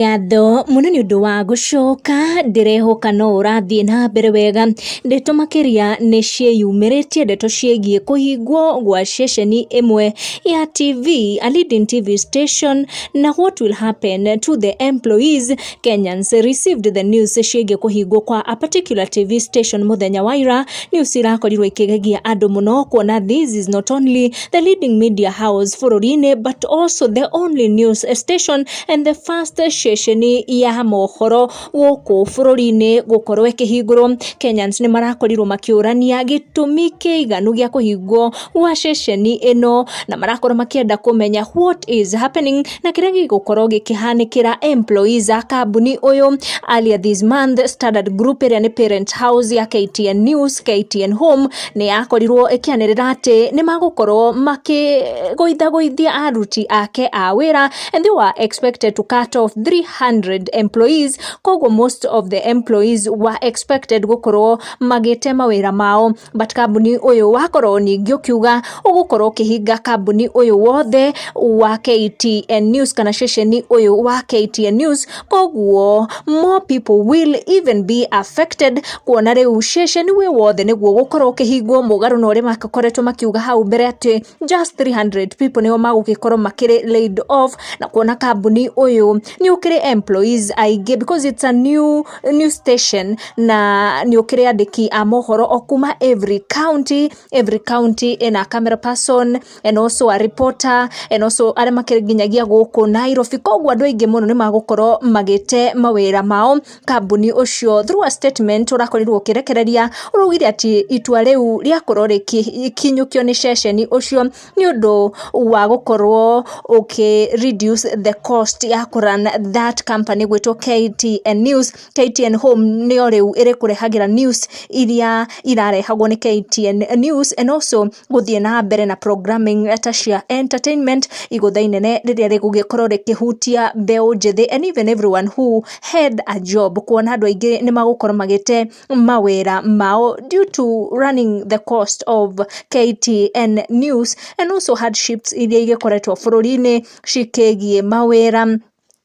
Ngatho mũno nĩ ũndũ wa gũcoka, ndĩrehoka no ũrathiĩ na mbere wega. Ndeto makĩria nĩ ciĩyumĩrĩtie, ndeto ciĩgiĩ kũhingwo gwa ceceni ĩmwe ya TV, a leading TV station, na what will happen to the employees. Kenyans received the news ciĩgiĩ kũhingwo kwa a particular TV station mũthenya wa ira. News irakorirwo ikĩgegia andũ mũno kuona this is not only the leading media house bũrũri-inĩ, but also the only news station and the first ceceni ya mohoro gũkũ bũrũri-inĩ gũkorwo ĩkĩhingũrwo. Kenyans nĩ marakorirwo makĩũrania gĩtũmi kĩiganu gĩa kũhingwo gwa ceceni ĩno, na marakorwo makĩenda kũmenya what is happening na kĩrĩa gĩgũkorwo gĩkĩhanĩkĩra employees a kambuni ũyũ. Earlier this month, Standard Group, ĩrĩa nĩ parent house ya KTN News, KTN Home, nĩ yakorirwo ĩkĩanĩrĩra atĩ nĩ magũkorwo makĩgũithagũithia aruti ake a wĩra, and they were expected to cut off 300 employees. Koguo most of the employees were expected gũkorwo magĩte mawĩra mao, but kambuni ũyũ wakorwo ningĩ ũkiuga ũgũkorwo ũkĩhinga kambuni ũyũ wothe wa KTN News kana ceceni ũyũ wa KTN News. Koguo more people will even be affected, kuona rĩu ceceni wĩ wothe nĩguo gũkorwo ũkĩhingwo, mũgarũ na ũrĩa makoretwo makiuga hau mbere atĩ just 300 people nĩo magũgĩkorwo makĩrĩ laid off, na kuona kambuni ũyũ nĩ ũkĩrĩ employees aingĩ because it's a new station, na nĩ ũkĩrĩ andĩki a mohoro o kuma every county. Every county ĩna camera person and also a reporter and also arĩa makĩrĩ nginyagia gũkũ Nairobi. Koguo andũ aingĩ mũno nĩ magũkorwo magĩte mawĩra mao. Kambuni ũcio, through a statement ũrakorirwo ũkĩrekereria, ũraugire atĩ itua rĩu rĩakorwo rĩkinyũkio nĩ ceceni ũcio nĩ ũndũ wa gũkorwo ũkĩ reduce the cost ya kũrun that company gwĩtwo KTN News. KTN Home nĩyo rĩu ĩrĩkũrehagĩra news iria irarehagwo nĩ KTN News and also gũthiĩ na mbere na programming ta cia entertainment, igũtha inene rĩrĩa rĩgũgĩkorwo rĩkĩhutia mbeũ njĩthĩ and even everyone who had a job, kuona andũ aingĩ nĩ magũkorwo magĩte mawĩra mao due to running the cost of KTN News and also hardships iria igĩkoretwo bũrũri-inĩ cikĩgiĩ mawĩra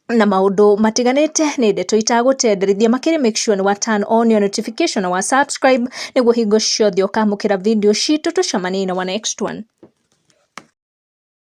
na maũndũ matiganĩte. Nĩ ndeto itagũtenderithia makĩria. Make sure nĩ wa turn on your notification na wa subscribe nĩguo hingo ciothe ũkamũkĩra video citũ. Tũcemanie na wa next one.